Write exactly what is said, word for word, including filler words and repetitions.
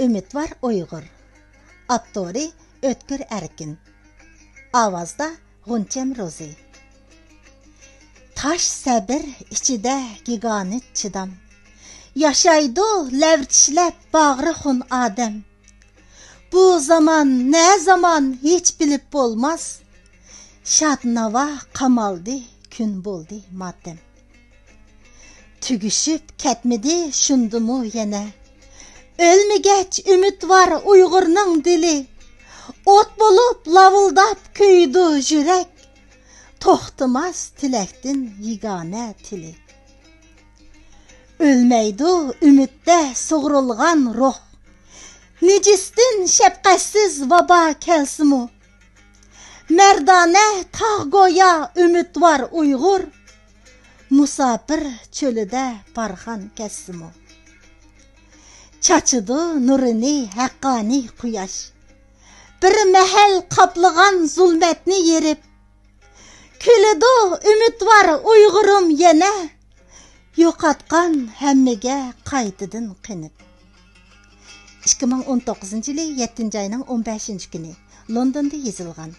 ئۈمىدۋار ئۇيغۇر. ئاپتورى ئۆتكۈر ئەركىن. ئاۋازدا غۇنچەم روزى. تاش سەبرە ئىچىدە يېگانە چىدام، ياشايدۇ لەۋرىشلەپ باغرى خۇن ئادەم. بۇ زامان نە زامان ھېچ بىلىپ بولماس، شاد ناۋا قامالدى، كۈن بولدى ماتەم. تۈگىشىپ كەتمىدى شۇندىمۇ يەنە، ئۆلمىگەچ ئۈمىدۋار ئۇيغۇرنىڭ دىلى. ئوت بولۇپ لاۋۇلداپ كۆيىدۇ يۈرەك، توختىماس تىلەكتىن يېگانە تىلى. ئۆلمەيدۇ ئۈمىدتە سۇغۇرۇلغان روھ، نىجىستىن شەپقەتسىز ۋابا كەلسىمۇ. مەردانە تاغ گويا ئۈمىدۋار ئۇيغۇر، مۇساپىر چۆلىدە بارخان كەتسىمۇ. چاچىدۇ نۇرىنى ھەققانىي قۇياش، بىر مەھەل قاپلىغان زۇلمەتنى يېرىپ. كۈلىدۇ ئۈمىدۋار ئۇيغۇرۇم يەنە، يوقاتقان ھەممىگە قايتىدىن قېنىپ. ئىككى مىڭ ئون توققۇزىنچى يىلى يەتتىنچى ئاينىڭ ئون بەشىنچى كۈنى لوندوندا يېزىلغان.